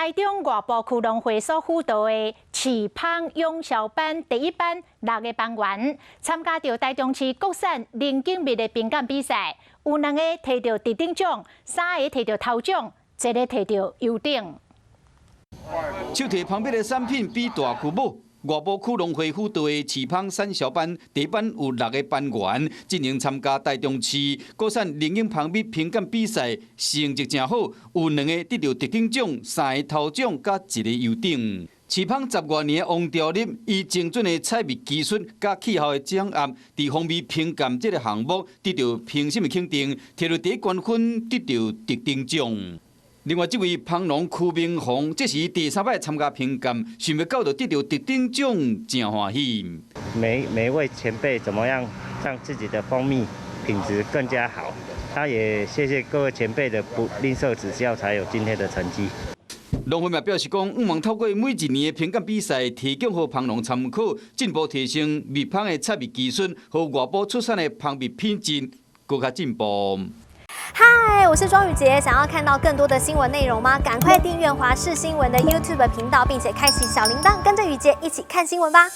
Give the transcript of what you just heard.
台中外埔區農會所輔導的飼蜂養銷班第一班六个班員參加著台中市國產龍井蜜的評鑑比賽，有兩个提著特等獎，三个提著頭獎，一个提著優等。手提蜂蜜的產品比大區母。外埔區農會輔導的飼蜂產銷班第一班有六个班員進行參加台中市國產龍井蜂蜜評鑑比賽，成績誠好，有兩个得著特等獎，三个頭獎，佮一个優等。飼蜂十外年的王兆立，以精準的採蜜技術佮氣候的掌握，佇蜂蜜評鑑這个項目得著評審的肯定，提著第一冠軍，得著特等獎。另外，這位蜂農柯明宏，這是第三擺參加評鑑，想欲到就得著特等獎，誠歡喜。每位前輩怎麼樣讓自己的蜂蜜品質更加好？他也謝謝各位前輩的不吝嗇指教，才有今天的成績。農會嘛表示講，向望透過每一年的評鑑比賽，提供予蜂農參考，進一步提升蜜蜂的採蜜技術和外埔出產的蜂蜜品質，閣較進步。嗨，我是莊宇傑，想要看到更多的新聞內容嗎？趕快訂閱華視新聞的 YouTube 頻道，並且開啟小鈴鐺，跟着宇傑一起看新聞吧。